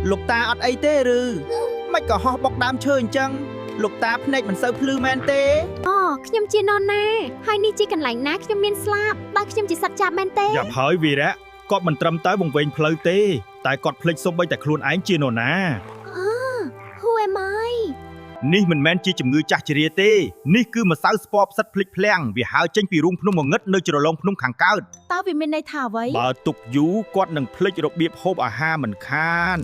លោកតាអត់អីទេឬមិនក៏ហោះបុកដើមឈើអញ្ចឹងលោកតាភ្នែកមិនសូវភ្លឺមែនទេ អូខ្ញុំជានរណាហើយនេះជាកន្លែងណាខ្ញុំមានស្លាបបើខ្ញុំជាសត្វចាបមែនទេ យ៉ាប់ហើយវីរៈគាត់មិនត្រឹមតែវង្វេងផ្លូវទេតែគាត់ភ្លេចសូម្បីតែខ្លួនឯងជានរណា Who am I? នេះមិនមែនជាជំងឺចាស់ជរាទេនេះគឺម្សៅស្ពរផ្សិតភ្លេចភ្លាំងវាហើរចេញពីរូងភ្នំងងឹតនៅជ្រលងភ្នំខាងកើត តើវាមានន័យថាអ្វី បើទុកយូរគាត់នឹងភ្លេចរបៀបហូបអាហារមិនខាន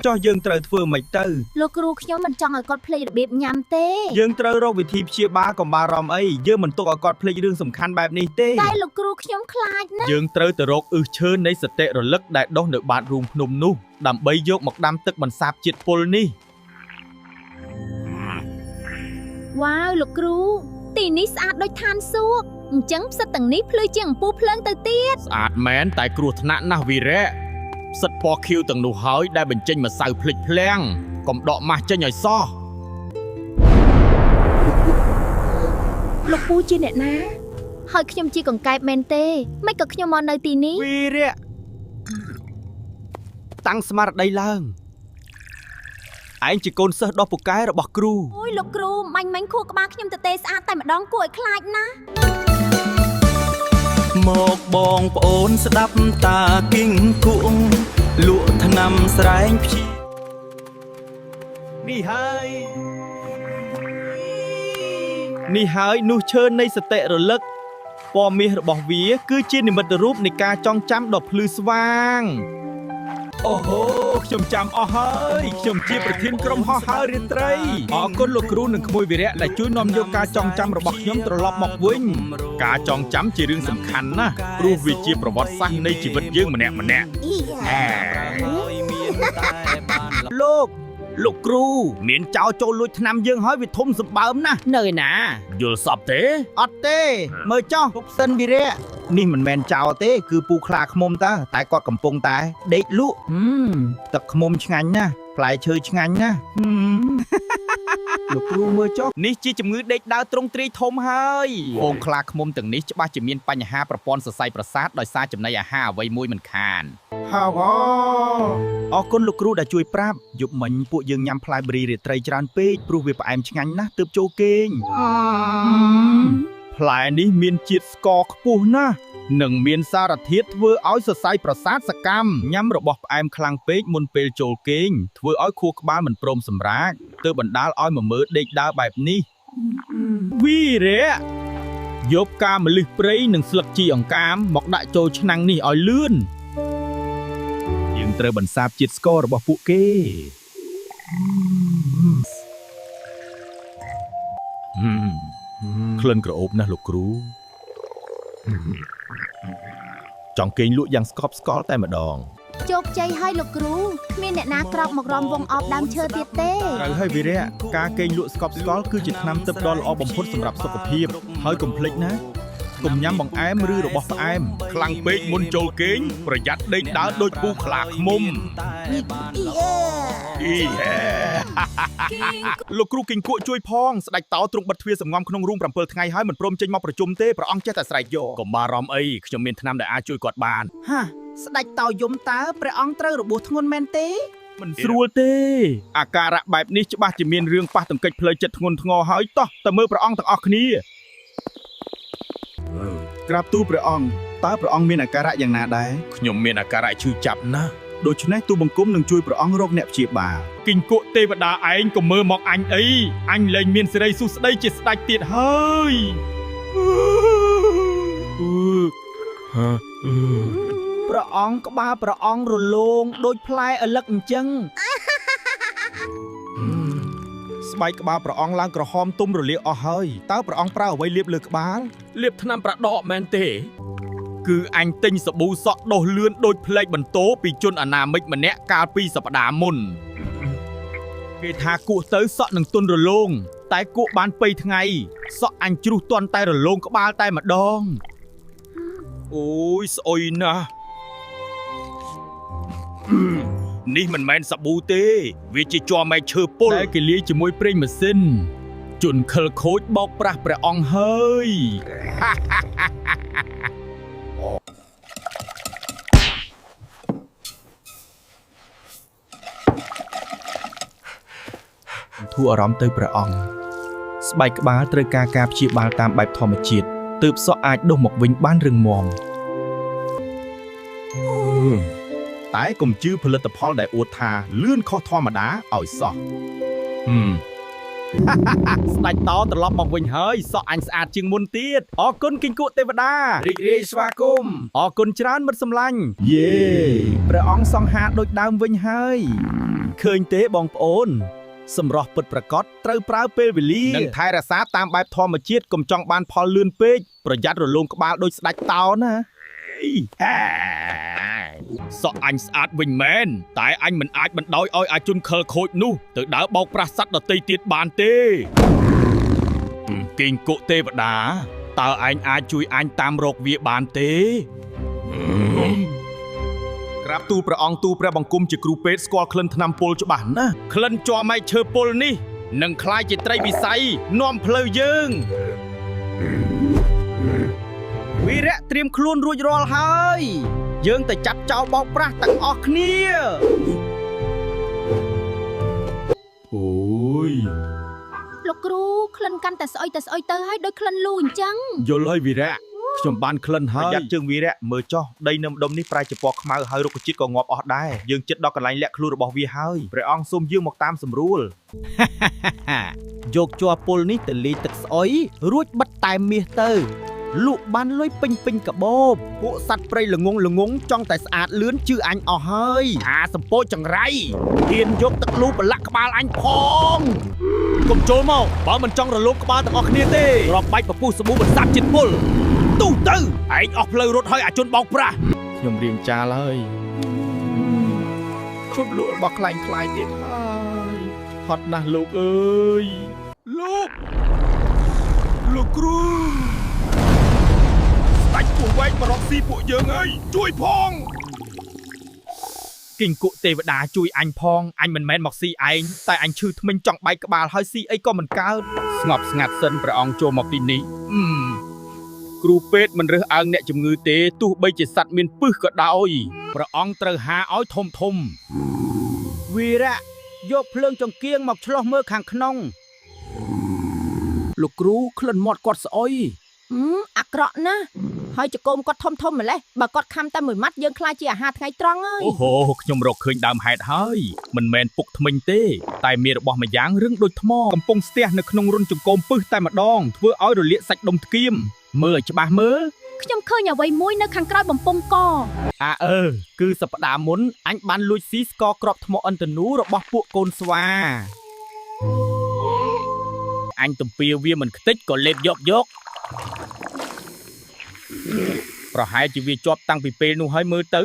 ចុះយើងត្រូវធ្វើម៉េចទៅ លោកគ្រូខ្ញុំមិនចង់ឲ្យគាត់ភ្លេចរបៀបញ៉ាំទេ យើងត្រូវរកវិធីព្យាបាលកុំបារម្ភអីយើងមិនទុកឲ្យគាត់ភ្លេចរឿងសំខាន់បែបនេះទេ តែលោកគ្រូខ្ញុំខ្លាចណាស់ យើងត្រូវទៅរកអឹសឈើនៃសតិរលឹកដែលដុះនៅបាតរូងភ្នំនោះដើម្បីយកមកដាំទឹកបន្សាបជាតិពុលនេះ វ៉ាវលោកគ្រូទីនេះស្អាតដូចឋានសួគ៌អញ្ចឹងផ្សិតទាំងនេះភ្លឺជាងអំពូលភ្លើងទៅទៀត ស្អាតមែនតែគ្រោះថ្នាក់ណាស់វីរៈផ្សិតពណ៌ខៀវទាំងនោះហើយដែលបញ្ចេញម្សៅភ្លេចភ្លាំងកុំដកម៉ាស់ចេញឲ្យសោះ លោកពូជាអ្នកណាហើយខ្ញុំជាកង្កែបមែនទេមិនក៏ខ្ញុំមកនៅទីនេះ វីរៈតាំងស្មារតីឡើងឯងជាកូនសិស្សដ៏ពូកែរបស់គ្រូ អូយលោកគ្រូមាញ់មិញខួរក្បាលខ្ញុំទៅទេស្អាតតែម្ដងគួរឲ្យខ្លាចណាស់ មកបងប្អូនស្ដាប់តាគីងគួងលក់ថ្នាំស្រែងព្យា នេះហើយនេះហើយនោះឈើនៃសតិរលឹកពណ៌មាសរបស់វា គឺជានិមិត្តរូបនៃការចងចាំដ៏ភ្លឺស្វាង អូហូខ្ញុំចាំអស់ហើយខ្ញុំជាប្រធានក្រុមហោះហើររាត្រីអរគុណលោកគ្រូនិងក្មួយវីរៈដែលជួយនាំយកការចងចាំរបស់ខ្ញុំត្រឡប់មកវិញការចងចាំជារឿងសំខាន់ណាស់ព្រោះវាជាប្រវត្តិសាស្ត្រនៃជីវិតយើងម្នាក់ៗហែ លោកលោកគ្រូមានចោរចូលលួចថ្នាំយើងហើយវាធំសម្បើមណាស់នៅឯណា យល់សពទេ អត់ទេមើលចោះពុកសិនវីរៈនេះមិនមែនចោរទេ គឺពូខ្លាឃ្មុំតើតែគាត់កំពុងតែដេកលក់ហឹមទឹកឃ្មុំឆ្ងាញ់ណាស់ផ្លែឈើឆ្ងាញ់ណាស់ហឹម លោកគ្រូមើលចុះ នេះជាជំងឺដេកដើរទ្រង់ទ្រាយធំហើយហ្វូងខ្លាឃ្មុំទាំងនេះច្បាស់ជាមានបញ្ហាប្រព័ន្ធសរសៃប្រសាទដោយសារចំណីអាហារអ្វីមួយមិនខាន ហាវ៉អរគុណលោកគ្រូដែលជួយប្រាប់យប់មិញពួកយើងញ៉ាំផ្លែប៊ីរីរាត្រីច្រើនពេកព្រោះវាផ្អែមឆ្ងាញ់ណាស់ទើបចូលគេង ផ្លែនេះមានជាតិស្ករខ្ពស់ណាស់និងមានសារធាតុធ្វើឲ្យសរសៃប្រសាទសកម្មញ៉ាំរបស់ផ្អែមខ្លាំងពេកមុនពេលចូលគេងធ្វើឲ្យខួរក្បាលមិនព្រមសម្រាកទើបបណ្ដាលឲ្យមមើដេកដើរបែបនេះវីរៈយកផ្កាម្លិះព្រៃនិងស្លឹកជីអង្កាមមកដាក់ចូលឆ្នាំងនេះឲ្យលឿនយើងត្រូវបន្សាបជាតិស្កររបស់ពួកគេហឹមក្លិនក្រអូបណាស់លោកគ្រូចង់គេងលក់យ៉ាងស្កប់ស្កល់តែម្ដង ជោគជ័យហើយលោកគ្រូគ្មានអ្នកណាក្រោកមករំវងអបដើមឈើទៀតទេ ត្រូវហើយវីរៈការគេងលក់ស្កប់ស្កល់គឺជាថ្នាំទិព្វដ៏ល្អបំផុតសម្រាប់សុខភាពហើយកុំភ្លេចណាកុំញ៉ាំបង្អែមឬរបស់ផ្អែមខ្លាំងពេកមុនចូលគេងប្រយ័ត្នដេកដើរដូចពូខ្លាឃ្មុំអ៊ីហេលោកគ្រូគីងគក់ជួយផងស្ដេចតោទ្រង់បិទទ្វារសំងំក្នុងរូង7ថ្ងៃហើយមិនព្រមចេញមកប្រជុំទេព្រះអង្គចេះតែស្រែកយកកុំបារម្ភអីខ្ញុំមានថ្នាំដែលអាចជួយគាត់បាន ហាស្ដេចតោយំតើព្រះអង្គត្រូវរបួសធ្ងន់មែនទេ មិនស្រួលទេអាការៈបែបនេះច្បាស់ជាមានរឿងប៉ះទង្គិចផ្លូវចិត្តធ្ងន់ធ្ងរហើយតោះទៅមើលព្រះអង្គទាំងអស់គ្នា ក្រាបទូលព្រះអង្គតើព្រះអង្គមានអាការៈយ៉ាងណាដែរ ខ្ញុំមានអាការៈឈឺចាប់ណាស់ ដូច្នេះទូលបង្គំនឹងជួយព្រះអង្គរកអ្នកព្យាបាល គិញគក់ទេវតាឯងកុំមើលមកអញអីអញលែងមានសិរីសួស្តីជាស្ដេចទៀតហើយ ព្រះអង្គក្បាលព្រះអង្គរលោងដូចផ្លែឪឡឹកអញ្ចឹង ស្បែកក្បាលព្រះអង្គឡើងក្រហមទុំរលាកអស់ហើយតើព្រះអង្គប្រើអ្វីលាបលើក្បាលលាបថ្នាំប្រដកមែនទេគឺអញទិញសាប៊ូសក់ដុសលឿនដូចផ្លេកបន្ទោពីជនអនាមិកម្នាក់កាលពីសប្តាហ៍មុនគេថាគក់ទៅសក់នឹងទុនរលោងតែគក់បាន2ថ្ងៃសក់អញជ្រុះទាន់តែរលោងក្បាលតែម្ដងអូយស្អុយណាស់នេះមិនមែនសាប៊ូទេ វាជាជ័រមែកឈើពុលដែលគេលាយជាមួយប្រេងម៉ាស៊ីនជនខិលខូចបោកប្រាស់ព្រះអង្គហើយ ធូរអារម្មណ៍ទៅព្រះអង្គស្បែកក្បាលត្រូវការការព្យាបាលតាមបែបធម្មជាតិទើបសក់អាចដុះមកវិញបានរឹងមាំ តែកុំជឿផលិតផលដែលអួតថាលឿនខុសធម្មតាឲ្យសោះ ហឹម ស្ដេចតោត្រឡប់មកវិញហើយសក់អញស្អាតជាងមុនទៀតអរគុណគីង្គក់ទេវតា រីករាយស្វាគមន៍ អរគុណច្រើនមិត្តសម្លាញ់ យេ ព្រះអង្គសង្ហាដូចដើមវិញហើយឃើញទេបងប្អូន សម្រស់ពិតប្រាកដត្រូវប្រើពេលវេលានិងថែរក្សាតាមបែបធម្មជាតិកុំចង់បានផលលឿនពេកប្រយ័ត្នរលោងក្បាលដូចស្ដេចតោណាសក់អញស្អាតវិញមែនតែអញមិនអាចបណ្ដោយឲ្យអាជនខិលខូចនោះទៅដើរបោកប្រាស់សត្វដទៃទៀតបានទេគីងគុទេវតាតើឯងអាចជួយអញតាមរកវាបានទេ ក្រាបទូលព្រះអង្គទូលព្រះបង្គំជាគ្រូពេទ្យស្គាល់ក្លិនថ្នាំពុលច្បាស់ណាស់ក្លិនជ័រមែកឈើពុលនេះនឹងក្លាយជាត្រីវិស័យនាំផ្លូវយើងវីរៈត្រៀមខ្លួនរួចរាល់ហើយ យើងទៅចាប់ចោលបោកប្រាស់ទាំងអស់គ្នា អូយ លោកគ្រូក្លិនកាន់តែស្អុយតែស្អុយទៅហើយដូចក្លិនលូអញ្ចឹង យល់ហើយវីរៈខ្ញុំបានក្លិនហើយ ប្រយ័ត្នជើងវីរៈមើលចុះដីនៅម្ដុំនេះប្រែជាពណ៌ខ្មៅហើយរុក្ខជាតិក៏ងាប់អស់ដែរយើងជិតដល់កន្លែងលាក់ខ្លួនរបស់វាហើយព្រះអង្គសូមយាងមកតាមសម្រួល យកជ័រពុលនេះទៅលាយទឹកស្អុយរួចបិទតែមាសទៅលក់បានលុយពេញពេញកាបូបពួកសត្វព្រៃល្ងងល្ងងចង់តែស្អាតលឿនជឿអញអស់ហើយអាសម្ពោចចង្រៃហ៊ានយកទឹកលូប្រឡាក់ក្បាលអញផងកុំចូលមកបើមិនចង់រលោងក្បាលទាំងអស់គ្នាទេរកបាច់ពពុះសាប៊ូបន្សាបជាតិពុលទូទៅឯងអស់ផ្លូវរត់ហើយអាជនបោកប្រាស់ខ្ញុំរៀងចាលហើយខ្ញុំលក់របស់ខ្លាញ់ខ្លាយទៀតហើយហត់ណាស់លោកអើយ លោកលោកគ្រូស្ដេចពួកវែកមករកស៊ីពួកយើងអើយជួយផង គីង្គក់ទេវតាជួយអញផងអញមិនមែនមកស៊ីឯងតែអញឈឺធ្មេញចង់បែកក្បាលហើយស៊ីអីក៏មិនកើតស្ងប់ស្ងាត់សិនព្រះអង្គចូលមកទីនេះអឺមគ្រូពេទ្យមិនរើសអើងអ្នកជំងឺទេទោះបីជាសត្វមានពឹសក៏ដោយព្រះអង្គត្រូវហាឲ្យធំធំវីរៈយកភ្លើងចង្គៀងមកឆ្លោះមើលខាងក្នុងលោកគ្រូក្លិនមាត់គាត់ស្អុយ ហឹមអាក្រក់ណាស់ហើយចកោមគាត់ធំធំម្លេះបើគាត់ខំតែមួយម៉ាត់យើងខ្លាចជាអាហារថ្ងៃត្រង់ហើយ អូហូខ្ញុំរកឃើញដើមហេតុហើយមិនមែនពុកធ្មេញទេ តែមានរបស់ម្យ៉ាងរឹងដូចថ្មកំពុងស្ទះនៅក្នុងរុនចង្កូមពឹសតែម្ដងធ្វើឲ្យរលាកសាច់ដុំធ្គាមមើលឲ្យច្បាស់មើល ខ្ញុំឃើញអ្វីមួយនៅខាងក្រោយបំពង់ក អាអឺគឺសប្តាហ៍មុនអញបានលួចស៊ីស្ករគ្រាប់ថ្មឥន្ធនូរបស់ពួកកូនស្វាអញទំពាវាមិនខ្ទេចក៏លេបយកយកប្រហែលជាវាជាប់តាំងពីពេលនោះហើយមើលទៅ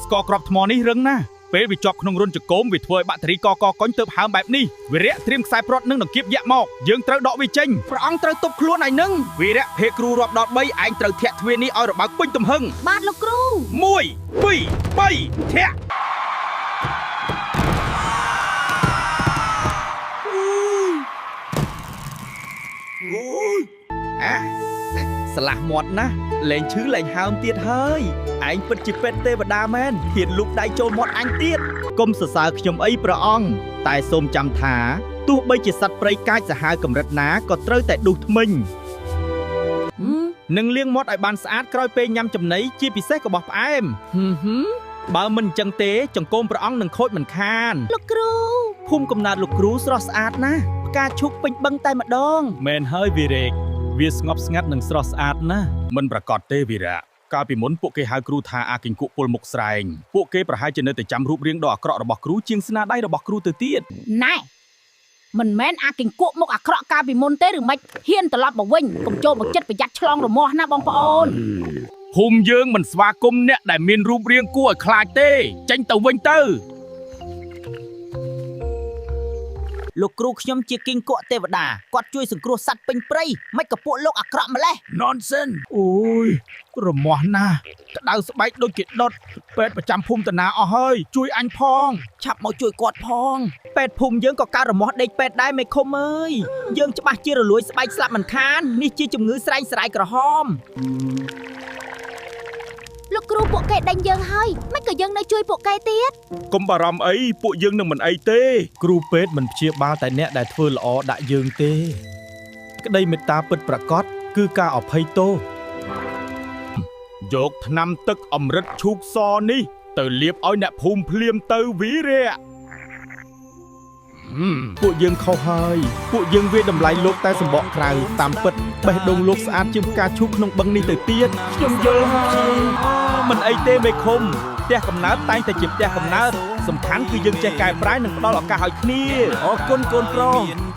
ស្ករគ្រាប់ថ្មនេះរឹងណាស់ពេលវាជាប់ក្នុងរុនចង្កូមវាធ្វើឲ្យបាក់តេរីកកកុញទៅហើមបែបនេះវីរៈត្រៀមខ្សែព្រ័ត្រនិងដង្កៀបយក្សមកយើងត្រូវដកវាចេញព្រះអង្គត្រូវទប់ខ្លួនឯនឹងវីរៈភេគ្រូរាប់ដល់3ឯងត្រូវធាក់ទ្វារនេះឲ្យរបើកពេញទំហឹង បាទលោកគ្រូ 1 2 3ធាក់អាស្លាស់មាត់ណាស់លែងឈឺលែងហើមទៀតហើយឯងពិតជាពេទ្យទេវតាមែនហ៊ានលូកដៃចូលមាត់អញទៀតកុំសរសើរខ្ញុំអីព្រះអង្គតែសូមចាំថាទោះបីជាសត្វព្រៃកាចសាហាវកម្រិតណាក៏ត្រូវតែដុសធ្មេញ ហឹម និងលាងមាត់ឲ្យបានស្អាតក្រោយពេលញ៉ាំចំណីជាពិសេសរបស់ផ្អែមហឹមហឹមបើមិនអញ្ចឹងទេចង្កូមព្រះអង្គនឹងខូចមិនខាន លោកគ្រូ ភូមិកំណើតលោកគ្រូស្រស់ស្អាតណាស់ផ្កាឈូកពេញបឹងតែម្ដងមែនហើយវីរេកវាស្ងប់ស្ងាត់និងស្រស់ស្អាតណាស់មិនប្រកាសទេវីរៈកាលពីមុនពួកគេហៅគ្រូថាអាគិង្គក់ពុលមុខស្រែងពួកគេប្រហែលជានៅតែចាំរូបរាងដ៏អាក្រក់របស់គ្រូជាងស្នាដៃរបស់គ្រូទៅទៀត ណែមិនមែនអាគីង្គក់មុខអាក្រក់កាលពីមុនទេឬម៉េចហ៊ានត្រឡប់មកវិញកុំចូលមកចិត្តប្រយ័ត្នឆ្លងរមាស់ណាបងប្អូន ភូមិយើងមិនស្វាគមន៍អ្នកដែលមានរូបរាងគួរឲ្យខ្លាចទេចេញទៅវិញទៅ លោកគ្រូខ្ញុំជាគីង្គក់ទេវតាគាត់ជួយសង្គ្រោះសត្វពេញព្រៃមិនក៏ពួកលោកអាក្រក់ម្លេះ Nonsense អូយរមាស់ណាស់ក្តៅស្បែកដូចគេដុតពេទ្យប្រចាំភូមិតាណាអស់ហើយជួយអញផង ឆាប់មកជួយគាត់ផងពេទ្យភូមិយើងក៏កើតរមាស់ដេកពេទ្យដែរមេឃុំអើយយើងច្បាស់ជារលួយស្បែកស្លាប់មិនខាននេះជាជំងឺស្រែងស្រាយក្រហម លោកគ្រូពួកគេដេញយើងហើយមិនក៏យើងនៅជួយពួកគេទៀត កុំបារម្ភអីពួកយើងនឹងមិនអីទេ គ្រូពេទ្យមិនព្យាបាលតែអ្នកដែលធ្វើល្អដាក់យើងទេ ក្តីមេត្តាពិតប្រាកដគឺការអភ័យទោស យកថ្នាំទឹកអម្រឹតឈូកសនេះ ទៅលាបឲ្យអ្នកភូមិភ្លាមទៅវីរៈ ពួកយើងខុសហើយ ពួកយើងវាតម្លៃលោកតែសម្បកក្រៅតាមពិតបេះដូងលោកស្អាតជាងផ្កាឈូកក្នុងបឹងនេះទៅទៀត ខ្ញុំយល់ហើយមិនអីទេមេឃុំផ្ទះកំណើតតែងតែជាផ្ទះកំណើតសំខាន់គឺយើងចេះកែប្រែនិងផ្ដល់ឱកាសឲ្យគ្នាអរគុណកូនប្រុស